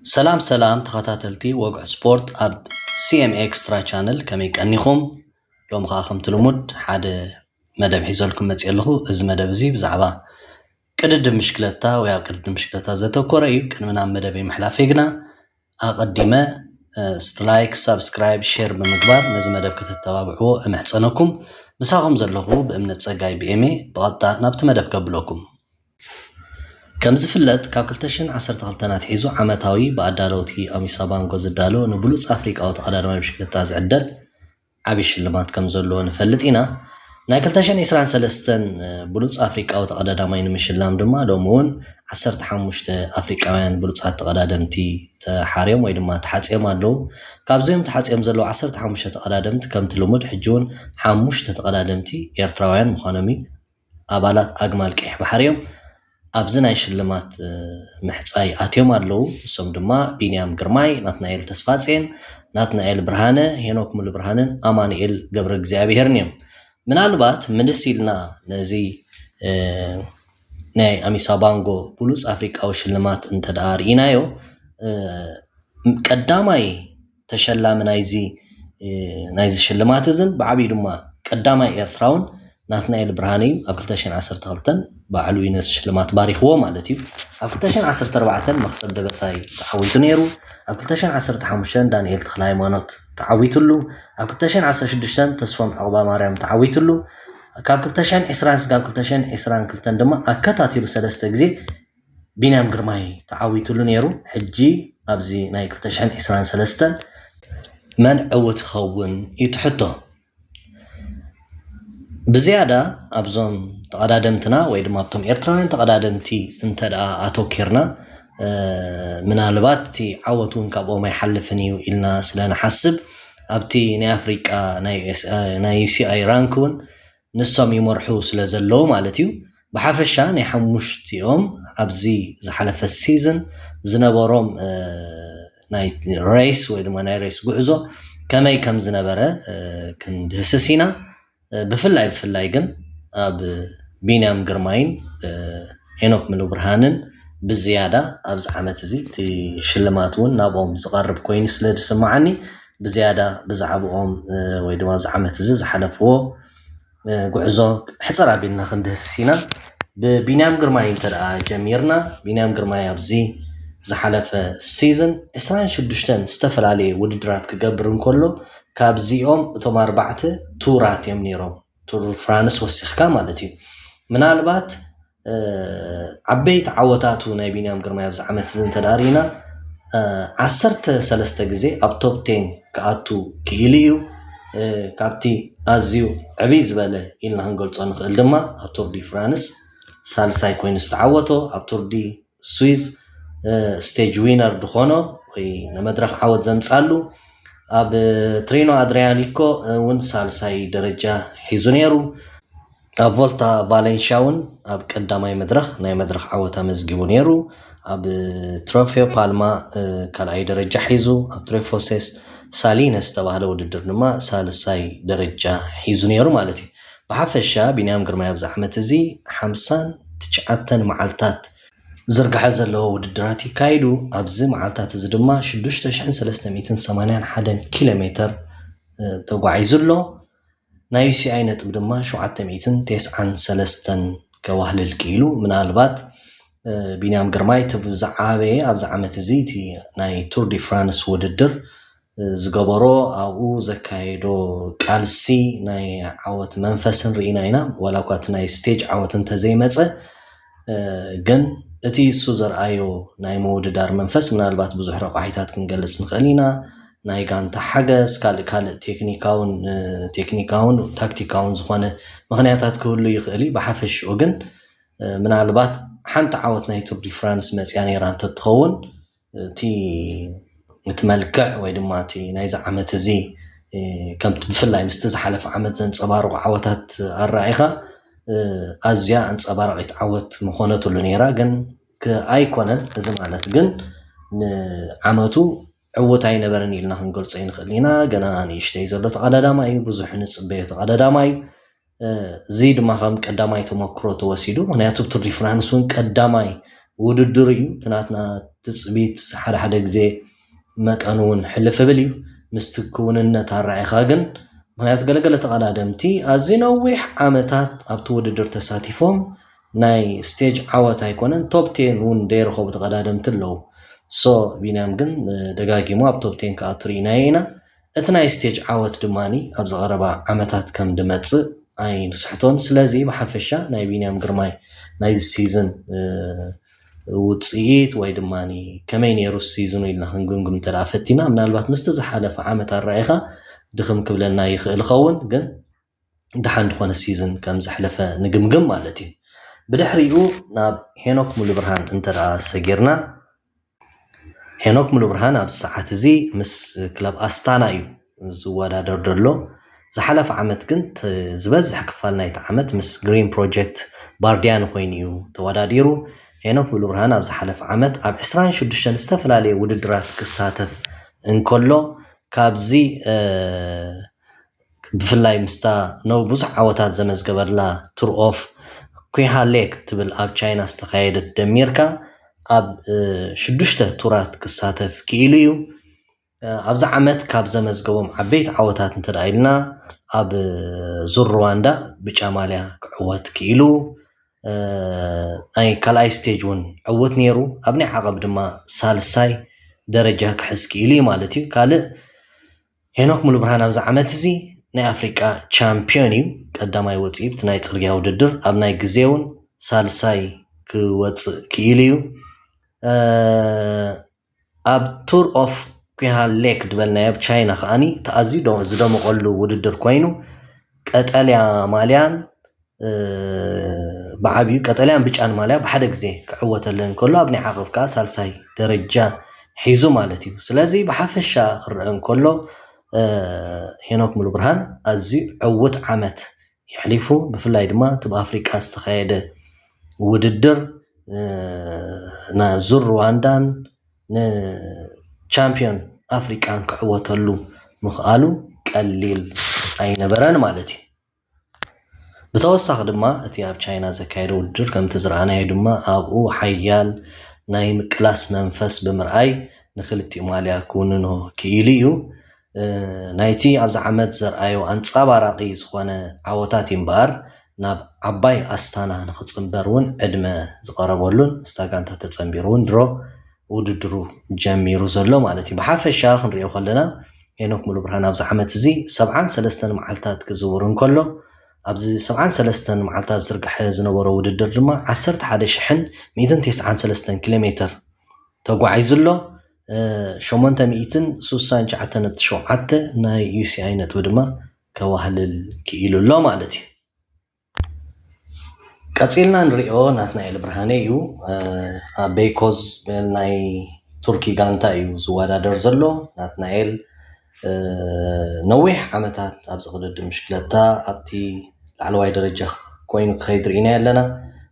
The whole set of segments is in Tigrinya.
ሰላም ሰላም ተኸታተልቲ ወግዒ ስፖርት ኣብ CM Extra ቻነል፣ ከመይ ቀኒኹም? ሎሚ ኸዓ ከምቲ ልሙድ ሓደ መደብ ሒዘልኩም መፅእ ኣለኹ። እዚ መደብ እዚ ብዛዕባ ቅድድም ብሽክለታ ወይ ኣብ ቅድድም ብሽክለታ ዘተኮረ እዩ። ቅድሚ ናብ መደበይ ምሕላፈይ ግና ኣቐዲመ ላይክ፣ ሳብስክራይብ፣ ሼር ብምግባር ነዚ መደብ ከተተባብዕዎ እምሕፀነኩም። ምሳኹም ዘለኹ ብእምነት ፀጋይ ብኤሜ። ብቐጥታ ናብቲ መደብ ከብለኩም። ከም ዝፍለጥ ካብ ክልተ ሽሕን ዓሰርተ ክልተን ኣትሒዙ ዓመታዊ ብኣዳለውቲ ኣሚሳ ባንጎ ዝዳሎ ንብሉፅ ኣፍሪቃዊ ተቐዳዳማይ ብሽክለታ ዝዕደል ዓብዪ ሽልማት ከም ዘለዎ ንፈልጥ ኢና። ናይ ክልተ ሽሕን ዕስራን ሰለስተን ብሉፅ ኣፍሪቃዊ ተቐዳዳማይ ንምሽላም ድማ ሎሚ እውን ዓሰርተ ሓሙሽተ ኣፍሪቃውያን ብሉፃት ተቐዳደምቲ ተሓርዮም ወይ ድማ ተሓፅዮም ኣለዉ። ካብዚኦም ተሓፅዮም ዘለዉ ዓሰርተ ሓሙሽተ ተቐዳደምቲ ከምቲ ልሙድ ሕጂ እውን ሓሙሽተ ተቐዳደምቲ ኤርትራውያን ምዃኖም እዩ። ኣባላት ኣግማል ቀይሕ ባሕሪ እዮም። ኣብዚ ናይ ሽልማት ምሕፃይ ኣትዮም ኣለዉ። እሶም ድማ ቢንያም ግርማይ፣ ናትናኤል ተስፋጼን፣ ናትናኤል ብርሃነ፣ ሄኖክ ሙሉ ብርሃንን ኣማኑኤል ገብረ እግዚኣብሄርን እዮም። ምናልባት ምልስ ኢልና ነዚ ናይ ኣሚሳ ባንጎ ብሉፅ ኣፍሪቃዊ ሽልማት እንተደኣ ርኢናዮ፣ ቀዳማይ ተሸላሚ ናይዚ ናይዚ ሽልማት እዝን ብዓብዩ ድማ ቀዳማይ ኤርትራውን ናትናኤል ብርሃነ እዩ። ኣብ ክልተ ሽሕን ዓሰርተ ክልተን ባዕሉ እዩ ነዚ ሽልማት ባሪኽዎ ማለት እዩ። ኣብ ክልተ ሽሕን ዓሰርተ ኣርባዕተን መኽሰብ ደበሳይ ተዓዊቱ ነይሩ። ኣብ ክልተ ሽሕን ዓሰርተ ሓሙሽተን ዳንኤል ተኽለ ሃይማኖት ተዓዊትሉ። ኣብ ክልተ ሽሕን ዓሰርተ ሽዱሽተን ተስፎም ዕቑባ ማርያም ተዓዊትሉ። ካብ ክልተ ሽሕን ዕስራን ስጋብ ክልተ ሽሕን ዕስራን ክልተን ድማ ኣከታቲሉ ሰለስተ ግዜ ቢንያም ግርማይ ተዓዊትሉ ነይሩ። ሕጂ ኣብዚ ናይ ክልተ ሽሕን ዕስራን ሰለስተን መን ዕውት ይኸውን እዩ እቲ ሕቶ። ብዝያዳ ኣብዞም ተቐዳደምትና ወይ ድማ ኣብቶም ኤርትራውያን ተቐዳደምቲ እንተ ደኣ ኣተኪርና፣ ምናልባት እቲ ዓወት እውን ካብኦም ኣይሓልፍን እዩ ኢልና ስለ ንሓስብ፣ ኣብቲ ናይ ኣፍሪቃ ናይ ዩሲኣይ ራንክ እውን ንሶም ይመርሑ ስለ ዘለዉ ማለት እዩ። ብሓፈሻ ናይ ሓሙሽቲኦም ኣብዚ ዝሓለፈ ሲዝን ዝነበሮም ናይ ሬስ ወይ ድማ ናይ ሬስ ጉዕዞ ከመይ ከም ዝነበረ ክንድህስስ ኢና። ብፍላይ ብፍላይ ግን ኣብ ቢንያም ግርማይን ሄኖክ ሙሉ ብርሃንን ብዝያዳ ኣብዚ ዓመት እዚ እቲ ሽልማት እውን ናብኦም ዝቐርብ ኮይኑ ስለ ዝስምዓኒ ብዝያዳ ብዛዕባኦም ወይ ድማ ኣብዚ ዓመት እዚ ዝሓለፍዎ ጉዕዞ ሕፅር ኣቢልና ክንድህስስ ኢና። ብቢንያም ግርማይ እንተ ደኣ ጀሚርና፣ ቢንያም ግርማይ ኣብዚ ዝሓለፈ ሲዝን ዕስራን ሽዱሽተን ዝተፈላለየ ውድድራት ክገብር እንከሎ፣ ካብዚኦም እቶም ኣርባዕተ ቱራት እዮም ነይሮም። ቱር ፍራንስ ወሲኽካ ማለት እዩ። ምናልባት ዓበይቲ ዓወታቱ ናይ ቢንያም ግርማይ ኣብዚ ዓመት እዚ እንተ ደኣ ርኢና፣ ዓሰርተ ሰለስተ ግዜ ኣብ ቶፕ ቴን ክኣቱ ክኢሉ እዩ። ካብቲ ኣዝዩ ዕብይ ዝበለ ኢልና ክንገልጾ ንኽእል ድማ ኣብ ቱር ዲ ፍራንስ ሳልሳይ ኮይኑ ዝተዓወቶ፣ ኣብ ቱር ዲ ስዊዝ ስቴጅ ዊነር ዝኾኖ ወይ ንመድረኽ ዓወት ዘምጻሉ፣ ኣብ ትሪኖ ኣድሪያኒኮ እውን ሳልሳይ ደረጃ ሒዙ ነይሩ። ኣብ ቮልታ ቫሌንሽያ እውን ኣብ ቀዳማይ መድረኽ ናይ መድረኽ ዓወት ኣመዝጊቡ ነይሩ። ኣብ ትሮፌዮ ፓልማ ካልኣይ ደረጃ ሒዙ፣ ኣብ ትሬፎሴስ ሳሊነስ ዝተባህለ ውድድር ድማ ሳልሳይ ደረጃ ሒዙ ነይሩ ማለት እዩ። ብሓፈሻ ቢንያም ግርማይ ኣብዚ ዓመት እዚ ሓምሳን ትሽዓተን መዓልታት ዝርግሐ ዘለዎ ውድድራት ይካይዱ። ኣብዚ መዓልታት እዚ ድማ ሽዱሽተ ሽሕን ሰለስተ ሚእትን ሰማንያን ሓደን ኪሎ ሜተር ተጓዒዙ ኣሎ። ናይ ዩሲኣይ ነጥቢ ድማ ሸውዓተ ሚእትን ተስዓን ሰለስተን ከዋህልል ክኢሉ። ምናልባት ቢንያም ግርማይ እቲ ዝዓበየ ኣብዚ ዓመት እዚ እቲ ናይ ቱር ዲ ፍራንስ ውድድር ዝገበሮ ኣብኡ ዘካየዶ ቃልሲ ናይ ዓወት መንፈስን ርኢና ኢና። ዋላ እኳ እቲ ናይ ስቴጅ ዓወት እንተዘይመፀ ግን እቲ እሱ ዘርኣዮ ናይ ምውድዳር መንፈስ ምናልባት ብዙሕ ረቋሒታት ክንገልፅ ንኽእል ኢና። ናይ ጋንታ ሓገዝ፣ ካልእ ካልእ ቴክኒካውን ቴክኒካውን ታክቲካውን ዝኾነ ምኽንያታት ክህሉ ይኽእል እዩ። ብሓፈሽኡ ግን ምናልባት ሓንቲ ዓወት ናይ ቱር ዲ ፍራንስ መፅያ ነይራ እንተትኸውን እቲ እቲ መልክዕ ወይ ድማ እቲ ናይዚ ዓመት እዚ ከምቲ ብፍላይ ምስቲ ዝሓለፈ ዓመት ዘንፀባርቑ ዓወታት ኣረኣኢኻ ኣዝያ ኣንፀባራቒት ዓወት ምኾነትሉ ነይራ። ግን ኣይኮነን። እዚ ማለት ግን ንዓመቱ ዕውት ኣይነበረን ኢልና ክንገልጾ ኣይንኽእል ኢና። ገና ንእሽተይ ዘሎ ተቐዳዳማይ እዩ፣ ብዙሕ ንጽበዮ ተቐዳዳማይ እዩ። እዚ ድማ ከም ቀዳማይ ተመክሮ ተወሲዱ፣ ምኽንያቱ ቱር ዲ ፍራንስ እውን ቀዳማይ ውድድሩ እዩ። እቲ ናትና ትፅቢት ሓደ ሓደ ግዜ መጠኑ እውን ሕልፍ ይብል እዩ። ምስቲ ክውንነት ኣረኣእኻ ግን፣ ምኽንያቱ ገለገለ ተቐዳደምቲ ኣዝዩ ነዊሕ ዓመታት ኣብቲ ውድድር ተሳቲፎም ናይ ስቴጅ ዓወት ኣይኮነን ቶፕ ቴን እውን ዘይረኸቡ ተቐዳደምቲ ኣለዉ። ሶ ቢንያም ግን ደጋጊሙ ኣብ ቶፕ ቴን ክኣቱ ርኢናዮ ኢና። እቲ ናይ ስቴጅ ዓወት ድማ ኣብዚ ቀረባ ዓመታት ከም ድመፅእ ኣይንስሕቶን። ስለዚ ብሓፈሻ ናይ ቢንያም ግርማይ ናይዚ ሲዝን ውፅኢት ወይ ድማ ከመይ ነይሩ ሲዝኑ ኢልና ክንግምግም እንተ ፈቲና፣ ምናልባት ምስቲ ዝሓለፈ ዓመት ኣረኣይኻ ድኽም ክብለና ይኽእል ይኸውን፣ ግን ደሓን ዝኾነ ሲዝን ከም ዘሕለፈ ንግምግም ማለት እዩ። ብድሕሪኡ ናብ ሄኖክ ሙሉብርሃን እንተ ሰጊርና፣ ሄኖክ ሙሉብርሃን ኣብዚ ሰዓት እዚ ምስ ክለብ ኣስታና እዩ ዝወዳደር ዘሎ። ዝሓለፈ ዓመት ግን ዝበዝሕ ክፋል ናይቲ ዓመት ምስ ግሪን ፕሮጀክት ባርዲያን ኮይኑ እዩ ተወዳዲሩ። ሄኖክ ሙሉብርሃን ኣብ ዝሓለፈ ዓመት ኣብ ዕስራን ሽዱሽተን ዝተፈላለየ ውድድራት ክሳተፍ እንከሎ፣ ካብዚ ብፍላይ ምስታ ነው ብዙሕ ዓወታት ዘመዝገበላ ቱር ኦፍ ኩሃ ሌክ ትብል ኣብ ቻይና ዝተኻየደት ደሚርካ ኣብ ሽዱሽተ ቱራት ክሳተፍ ክኢሉ እዩ። ኣብዚ ዓመት ካብ ዘመዝገቦም ዓበይቲ ዓወታት እንተ ኢልና፣ ኣብ ዙር ሩዋንዳ ብጫ ማልያ ክዕወት ክኢሉ፣ ናይ ካልኣይ ስቴጅ እውን ዕውት ነይሩ። ኣብ ናይ ዓቐብ ድማ ሳልሳይ ደረጃ ክሕዝ ክኢሉ እዩ ማለት እዩ። ካልእ ሄኖክ ሙሉብርሃን ኣብዚ ዓመት እዚ ናይ ኣፍሪቃ ቻምፒዮን እዩ። ቀዳማይ ወፂኡ ብቲ ናይ ፅርግያ ውድድር ኣብ ናይ ግዜ እውን ሳልሳይ ክወፅእ ክኢሉ እዩ። ኣብ ቱር ኦፍ ኩሃ ሌክ ዝበልናዮ ኣብ ቻይና ከዓኒ እቲ ኣዝዩ ዝደመቐሉ ውድድር ኮይኑ፣ ቀጠልያ ማልያን ብዓብዩ ቀጠልያን ብጫን ማልያ ብሓደ ግዜ ክዕወተለን ከሎ፣ ኣብ ናይ ዓቐብ ከዓ ሳልሳይ ደረጃ ሒዙ ማለት እዩ። ስለዚ ብሓፈሻ ክረአ እንከሎ ሄኖክ ሙሉብርሃን ኣዝዩ ዕውት ዓመት የሕሊፉ። ብፍላይ ድማ እቲ ብኣፍሪቃ ዝተኻየደ ውድድር ንዙር ሩዋንዳን ንቻምፒዮን ኣፍሪቃን ክዕወተሉ ምኽኣሉ ቀሊል ኣይነበረን ማለት እዩ። ብተወሳኺ ድማ እቲ ኣብ ቻይና ዘካየደ ውድድር ከምቲ ዝረኣናዮ ድማ ኣብኡ ሓያል ናይ ምቅላስ መንፈስ ብምርኣይ ንክልቲኡ ማልያ ክውንኖ ክኢሉ እዩ። ናይቲ ኣብዚ ዓመት ዘርኣዮ ኣንጸባራቒ ዝኾነ ዓወታት እዩ እምበኣር ናብ ዓባይ ኣስታና ንክጽንበር እውን ዕድመ ዝቐረበሉን ምስታ ጋንታ ተጸንቢሩ እውን ድሮ ውድድሩ ጀሚሩ ዘሎ ማለት እዩ። ብሓፈሻ ክንሪኦ ከለና ሄኖክ ሙሉብርሃን ኣብዚ ዓመት እዚ ሰብዓን ሰለስተን መዓልታት ክዝውር እንከሎ ኣብዚ ሰብዓን ሰለስተን መዓልታት ዝርግሐ ዝነበሮ ውድድር ድማ ዓሰርተ ሓደ ሽሕን ሚእትን ተስዓን ሰለስተን ኪሎ ሜትር ተጓዒዙ ኣሎ። ሸሞንተ ሚእትን ስሳን ትሽዓተን ነጥቢ ሸውዓተ ናይ ዩሲኣይ ነጥቢ ድማ ከዋህልል ክኢሉ ኣሎ ማለት እዩ። ቀፂልና ንሪኦ ናትናኤል ብርሃነ እዩ። ኣብ ቤይኮዝ ናይ ቱርኪ ጋንታ እዩ ዝወዳደር ዘሎ። ናትናኤል ነዊሕ ዓመታት ኣብዚ ቅድድም ብሽክለታ ኣብቲ ላዕለዋይ ደረጃ ኮይኑ ክኸይድ ርኢና ኣለና።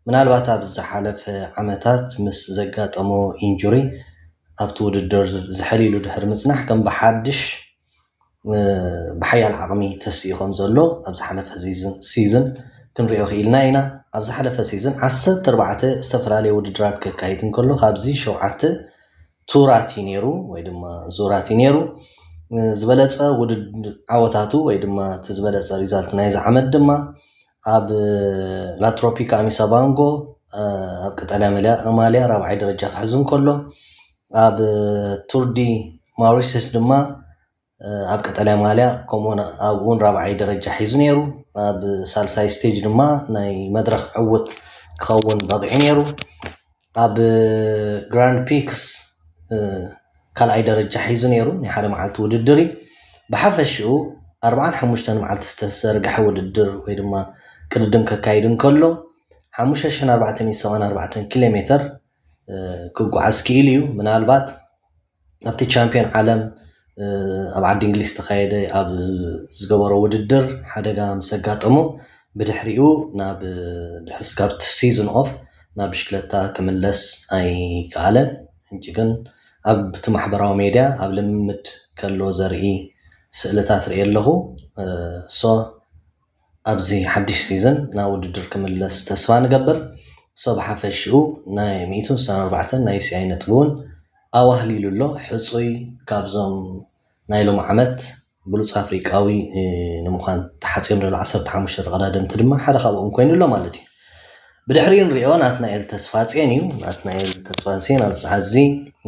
ምናልባት ኣብ ዝሓለፈ ዓመታት ምስ ዘጋጠሞ ኢንጁሪ ኣብቲ ውድድር ዝሕል ኢሉ ድሕሪ ምፅናሕ ከም ብሓድሽ ብሓያል ዓቕሚ ተሲኡ ከም ዘሎ ኣብ ዝሓለፈ ሲዝን ክንሪኦ ክኢልና ኢና። ኣብ ዝሓለፈ ሲዝን ዓሰርተ ኣርባዕተ ዝተፈላለየ ውድድራት ከካይድ እንከሎ ካብዚ ሸውዓተ ቱራት እዩ ነይሩ ወይ ድማ ዙራት እዩ ነይሩ። ዝበለፀ ውድድ ዓወታቱ ወይ ድማ እቲ ዝበለፀ ሪዛልት ናይዚ ዓመት ድማ ኣብ ላትሮፒካ ኣሚሳባንጎ ኣብ ቀጠልያ ማልያ ራብዓይ ደረጃ ክሕዝ እንከሎ ኣብ ቱርዲ ማውሪስስ ድማ ኣብ ቀጠልያ ማልያ ከምኡውን ኣብኡን ራብዓይ ደረጃ ሒዙ ነይሩ። ኣብ ሳልሳይ ስቴጅ ድማ ናይ መድረኽ ዕውት ክኸውን በቒዑ ነይሩ። ኣብ ግራንድ ፒክስ ካልኣይ ደረጃ ሒዙ ነይሩ። ናይ ሓደ መዓልቲ ውድድር እዩ። ብሓፈሽኡ ኣርባዓን ሓሙሽተን መዓልቲ ዝተዘርግሐ ውድድር ወይ ድማ ቅድድም ከካይድ እንከሎ ሓሙሽተ ሽሕን ኣርባዕተ ሚእትን ሰብዓን ኣርባዕተን ኪሎ ሜትር ክጓዓዝ ክኢሉ እዩ። ምናልባት ኣብቲ ቻምፒዮን ዓለም ኣብ ዓዲ እንግሊዝ ዝተኻየደ ኣብ ዝገበሮ ውድድር ሓደጋ ምስ ኣጋጠሞ ብድሕሪኡ ናብ ድሕሪ ስጋብቲ ሲዝን ኦፍ ናብ ብሽክለታ ክምለስ ኣይከኣለን። ሕጂ ግን ኣብቲ ማሕበራዊ ሜድያ ኣብ ልምምድ ከሎ ዘርኢ ስእልታት ርኢ ኣለኹ። ሶ ኣብዚ ሓድሽ ሲዝን ናብ ውድድር ክምለስ ተስፋ ንገብር። ሶ ብሓፈሽኡ ናይ ሚእትን ስሳን ኣርባዕተን ናይ ዩሲኣይ ነጥቢ እውን ኣዋህሊሉ ኣሎ። ሕጹይ ካብዞም ናይ ሎም ዓመት ብሉጽ ኣፍሪቃዊ ንምዃን ተሓጽዮም ዘለዉ ዓሰርተ ሓሙሽተ ተቐዳደምቲ ድማ ሓደ ካብኦም ኮይኑ ኣሎ ማለት እዩ። ብድሕሪኡ ንሪኦ ናትናኤል ተስፋጼን እዩ። ናትናኤል ተስፋጼን ኣብዚ ሰዓት እዚ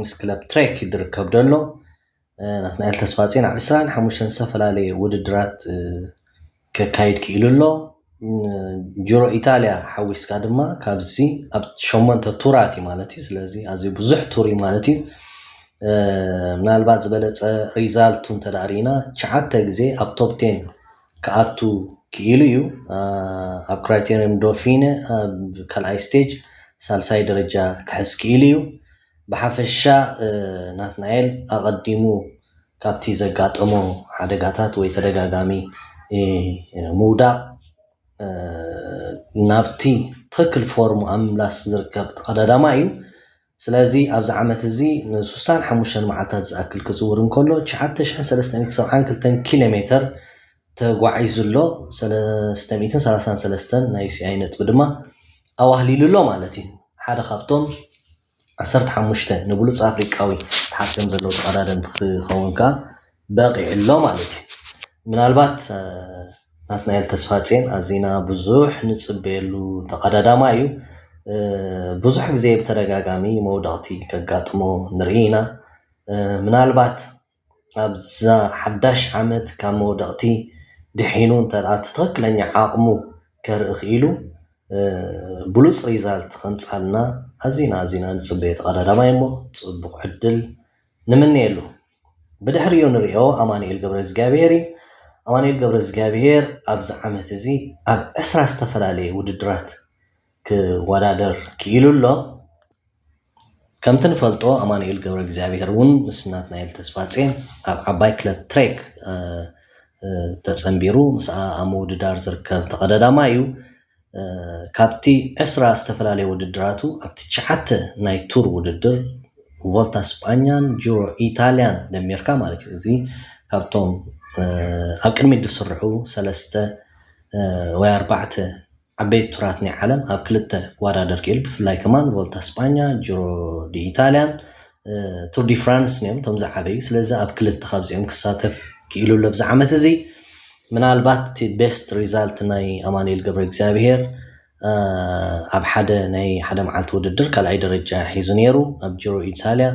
ምስ ክለብ ትሬክ ይድርከብ ዘሎ። ናትናኤል ተስፋጼን ኣብ ዕስራን ሓሙሽተን ዝተፈላለየ ውድድራት ከካይድ ክኢሉ ኣሎ። ጅሮ ኢታልያ ሓዊስካ ድማ ካብዚ ኣብ ሸሞንተ ቱራት እዩ ማለት እዩ። ስለዚ ኣዝዩ ብዙሕ ቱር እዩ ማለት እዩ። ምናልባት ዝበለፀ ሪዛልቱ እንተ ርኢና ትሽዓተ ግዜ ኣብ ቶፕ ቴን ክኣቱ ክኢሉ እዩ። ኣብ ክራይቴሪየም ዶፊነ ኣብ ካልኣይ ስቴጅ ሳልሳይ ደረጃ ክሕዝ ክኢሉ እዩ። ብሓፈሻ ናትናኤል ኣቐዲሙ ካብቲ ዘጋጠሞ ሓደጋታት ወይ ተደጋጋሚ ምውዳቕ ናብቲ ትኽክል ፎርሙ ኣብ ምምላስ ዝርከብ ተቐዳዳማይ እዩ። ስለዚ ኣብዚ ዓመት እዚ ንስሳን ሓሙሽተን መዓልታት ዝኣክል ክዝውር እንከሎ ትሽዓተ ሽሕን ሰለስተ ሚእትን ሰብዓን ክልተን ኪሎ ሜተር ተጓዒዙ ኣሎ። ሰለስተ ሚእትን ሰላሳን ሰለስተን ናይ ዩሲኣይ ነጥቢ ድማ ኣዋህሊሉ ኣሎ ማለት እዩ። ሓደ ካብቶም ዓሰርተ ሓሙሽተ ንብሉፅ ኣፍሪቃዊ ተሓትዮም ዘለዉ ተቐዳደምቲ ክኸውን ከዓ በቒዑ ኣሎ ማለት እዩ። ምናልባት ናትናኤል ተስፋጼን ኣዚና ብዙሕ ንፅበየሉ ተቐዳዳማይ እዩ። ብዙሕ ግዜ ብተደጋጋሚ መውደቕቲ ከጋጥሞ ንርኢ ኢና። ምናልባት ኣብዛ ሓዳሽ ዓመት ካብ መውደቕቲ ድሒኑ እንተ እቲ ትኽክለኛ ዓቕሙ ከርኢ ክኢሉ ብሉፅ ሪዛልት ከምፃልና ኣዚና ኣዚና ንፅበዮ ተቐዳዳማይ እሞ ፅቡቕ ዕድል ንምነየሉ። ብድሕሪኡ ንሪኦ ኣማኑኤል ገብረ እግዚኣብሄር እዩ። ኣማኑኤል ገብረ እግዚኣብሄር ኣብዚ ዓመት እዚ ኣብ ዕስራ ዝተፈላለየ ውድድራት ክወዳደር ክኢሉ ኣሎ። ከምቲ ንፈልጦ ኣማኑኤል ገብረ እግዚኣብሄር እውን ምስ ናትናኤል ተስፋጼን ኣብ ዓባይ ክለብ ትሬክ ተፀንቢሩ ምስኣ ኣብ ምውድዳር ዝርከብ ተቐዳዳማይ እዩ። ካብቲ ዕስራ ዝተፈላለየ ውድድራቱ ኣብቲ ትሽዓተ ናይ ቱር ውድድር ቮልታ ስጳኛን ጅሮ ኢታልያን ደሚርካ ማለት እዩ። እዚ ካብቶም ኣብ ቅድሚት ዝስርሑ ሰለስተ ወይ ኣርባዕተ ዓበይቲ ቱራት ናይ ዓለም ኣብ ክልተ ክወዳደር ክኢሉ። ብፍላይ ከማን ቮልታ ስጳኛ፣ ጅሮ ዲ ኢታልያን ቱር ዲ ፍራንስ እዮም እቶም ዝዓበዩ። ስለዚ ኣብ ክልተ ካብዚኦም ክሳተፍ ክኢሉ ኣሎ ኣብዚ ዓመት እዚ። ምናልባት እቲ ቤስት ሪዛልት ናይ ኣማኑኤል ገብረ እግዚኣብሄር ኣብ ሓደ ናይ ሓደ መዓልቲ ውድድር ካልኣይ ደረጃ ሒዙ ነይሩ። ኣብ ጅሮ ኢታልያ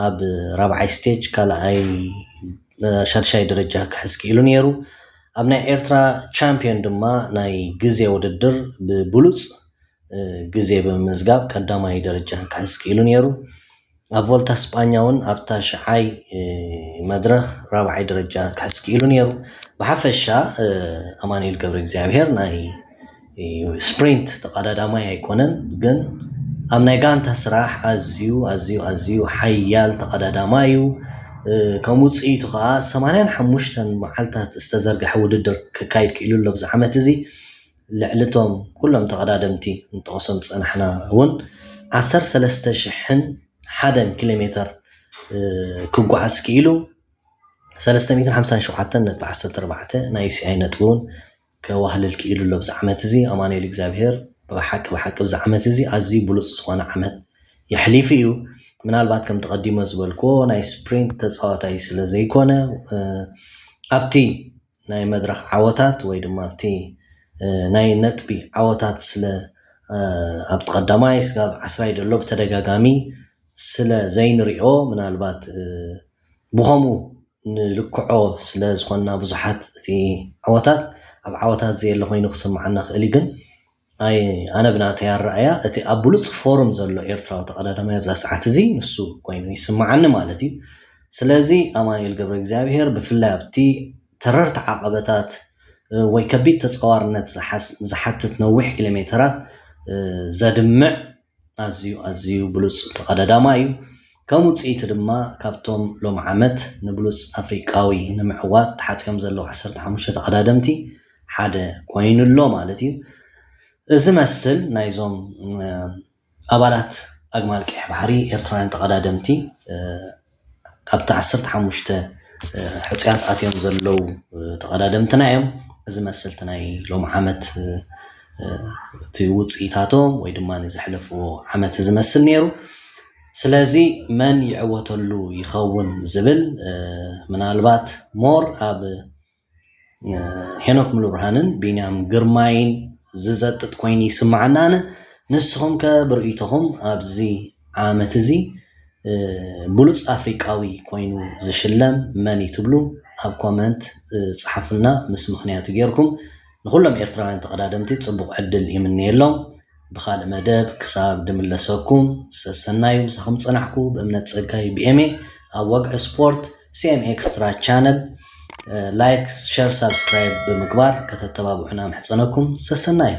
ኣብ ራብዓይ ስቴጅ ካልኣይ ሻድሻይ ደረጃ ክሕዝ ክኢሉ ነይሩ። ኣብ ናይ ኤርትራ ቻምፒዮን ድማ ናይ ግዜ ውድድር ብብሉፅ ግዜ ብምምዝጋብ ቀዳማይ ደረጃ ክሕዝ ክኢሉ ነይሩ። ኣብ ቮልታ ስጳኛ እውን ኣብ ታሽዓይ መድረኽ ራብዓይ ደረጃ ክሕዝ ክኢሉ ነይሩ። ብሓፈሻ ኣማኑኤል ገብረ እግዚኣብሄር ናይ ስፕሪንት ተቐዳዳማይ ኣይኮነን፣ ግን ኣብ ናይ ጋንታ ስራሕ ኣዝዩ ኣዝዩ ኣዝዩ ሓያል ተቐዳዳማይ እዩ። ከም ውፅኢቱ ከዓ ሰማንያን ሓሙሽተን መዓልታት ዝተዘርግሐ ውድድር ክካይድ ክኢሉ ኣሎ። ብዚ ዓመት እዚ ልዕሊ እቶም ኩሎም ተቐዳደምቲ ንጠቕሶም ዝፀናሕና እውን ዓሰርተ ሰለስተ ሽሕን ሓደን ኪሎ ሜተር ክጓዓዝ ክኢሉ ሰለስተ ሚእትን ሓምሳን ሸውዓተን ነጥቢ ዓሰርተ ኣርባዕተ ናይ ዩሲኣይ ነጥቢ እውን ከዋህልል ክኢሉ ኣሎ። ብዚ ዓመት እዚ ኣማኑኤል እግዚኣብሄር ብሓቂ ብሓቂ ብዚ ዓመት እዚ ኣዝዩ ብሉፅ ዝኾነ ዓመት የሕሊፉ እዩ። ምናልባት ከም ተቐዲሞ ዝበልክዎ ናይ ስፕሪንት ተፃዋታይ ስለ ዘይኮነ ኣብቲ ናይ መድረኽ ዓወታት ወይ ድማ ኣብቲ ናይ ነጥቢ ዓወታት ስለ ኣብቲ ቀዳማይ ስጋብ ዓስራይ ዘሎ ብተደጋጋሚ ስለ ዘይንሪኦ ምናልባት ብኸምኡ ንልክዖ ስለ ዝኾንና ብዙሓት እቲ ዓወታት ኣብ ዓወታት ዘየለ ኮይኑ ክስምዓና ክእል እዩ። ግን ኣይ ኣነ ብናተይ ኣረኣያ እቲ ኣብ ብሉፅ ፎርም ዘሎ ኤርትራዊ ተቐዳዳማይ ኣብዛ ሰዓት እዚ ንሱ ኮይኑ ይስምዓኒ ማለት እዩ። ስለዚ ኣማኑኤል ገብረ እግዚኣብሄር ብፍላይ ኣብቲ ተረርቲ ዓቐበታት ወይ ከቢድ ተፀዋርነት ዝሓትት ነዊሕ ኪሎ ሜተራት ዘድምዕ ኣዝዩ ኣዝዩ ብሉፅ ተቐዳዳማይ እዩ። ከም ውፅኢቱ ድማ ካብቶም ሎም ዓመት ንብሉፅ ኣፍሪቃዊ ንምዕዋት ተሓፂኦም ዘለዉ ዓሰርተ ሓሙሽተ ተቐዳደምቲ ሓደ ኮይኑ ኣሎ ማለት እዩ። እዚ መስል ናይዞም ኣባላት ኣግማል ቀይሕ ባሕሪ ኤርትራውያን ተቐዳደምቲ ካብቲ ዓሰርተ ሓሙሽተ ሕፁያት ኣትዮም ዘለዉ ተቐዳደምትና እዮም። እዚ መስልቲ ናይ ሎም ዓመት እቲ ውፅኢታቶም ወይ ድማ ንዘሕለፍዎ ዓመት ዝመስል ነይሩ። ስለዚ መን ይዕወተሉ ይኸውን ዝብል ምናልባት ሞር ኣብ ሄኖክ ሙሉብርሃንን ቢንያም ግርማይን ዝዘጥጥ ኮይኑ ይስምዓና። ኣነ ንስኹም ከ ብርእይቶኹም ኣብዚ ዓመት እዚ ብሉፅ ኣፍሪቃዊ ኮይኑ ዝሽለም መን እዩ ትብሉ? ኣብ ኮመንት ፀሓፉልና ምስ ምክንያቱ ጌርኩም። ንኩሎም ኤርትራውያን ተቐዳደምቲ ፅቡቕ ዕድል ይምነየሎም። ብኻልእ መደብ ክሳብ ድምለሰኩም ሰሰናዩ። ምሳኹም ዝጸናሕኩ ብእምነት ጸጋይ ብኤምኤ ኣብ ወግዒ ስፖርት ሲኤም ኤክስትራ ቻነል። ላይክ፣ ሸር፣ ሳብስክራይብ ብምግባር ከተተባብዑና ምሕጸነኩም። ሰሰናዩ።